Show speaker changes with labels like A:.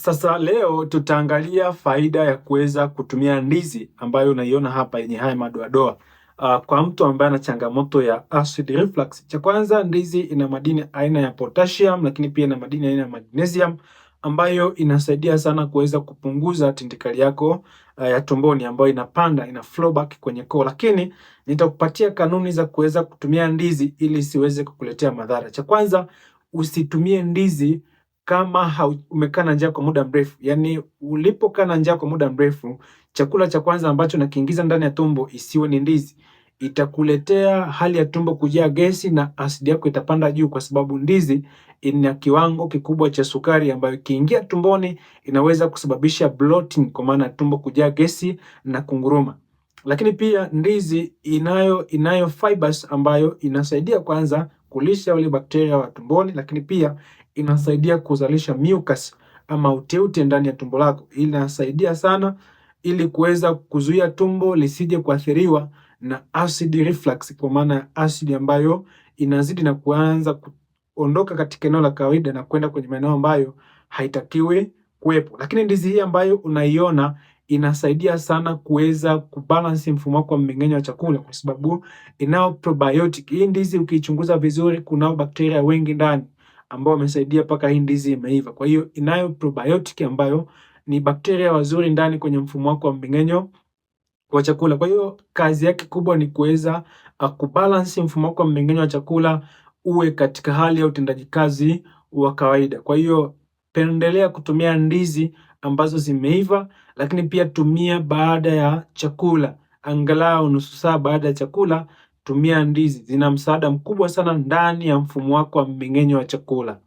A: Sasa leo tutaangalia faida ya kuweza kutumia ndizi ambayo unaiona hapa yenye haya madoadoa kwa mtu ambaye ana changamoto ya acid reflux. Cha kwanza, ndizi ina madini aina ya potassium, lakini pia ina madini aina ya magnesium ambayo inasaidia sana kuweza kupunguza tindikali yako ya tumboni ambayo inapanda ina flow back kwenye koo, lakini nitakupatia kanuni za kuweza kutumia ndizi ili isiweze kukuletea madhara. Cha kwanza, usitumie ndizi kama umekaa na njaa kwa muda mrefu. Yani ulipokaa na njaa kwa muda mrefu, chakula cha kwanza ambacho nakiingiza ndani ya tumbo isiwe ni ndizi, itakuletea hali ya tumbo kujaa gesi na asidi yako itapanda juu, kwa sababu ndizi ina kiwango kikubwa cha sukari ambayo ikiingia tumboni inaweza kusababisha bloating, kwa maana tumbo kujaa gesi na kunguruma. Lakini pia ndizi inayo fibers ambayo inasaidia kwanza kulisha wale bakteria wa tumboni, lakini pia inasaidia kuzalisha mucus ama uteute ndani ya tumbo lako. Inasaidia sana ili kuweza kuzuia tumbo lisije kuathiriwa na acid reflux, kwa maana ya asidi ambayo inazidi na kuanza kuondoka katika eneo la kawaida na kwenda kwenye maeneo ambayo haitakiwi kuwepo. Lakini ndizi hii ambayo unaiona inasaidia sana kuweza kubalance mfumo wako wa mmeng'enyo wa chakula kwa sababu inao probiotic. Hii ndizi ukiichunguza vizuri, kunao bakteria wengi ndani ambao wamesaidia mpaka hii ndizi imeiva. Kwa hiyo inayo probiotic ambayo ni bakteria wazuri ndani kwenye mfumo wako wa mmeng'enyo wa chakula. Kwa hiyo kazi yake kubwa ni kuweza kubalance mfumo wako wa mmeng'enyo wa chakula uwe katika hali ya utendaji kazi wa kawaida. Kwa hiyo pendelea kutumia ndizi ambazo zimeiva, lakini pia tumia baada ya chakula, angalau nusu saa baada ya chakula tumia ndizi. Zina msaada mkubwa sana ndani ya mfumo wako wa mmeng'enyo wa chakula.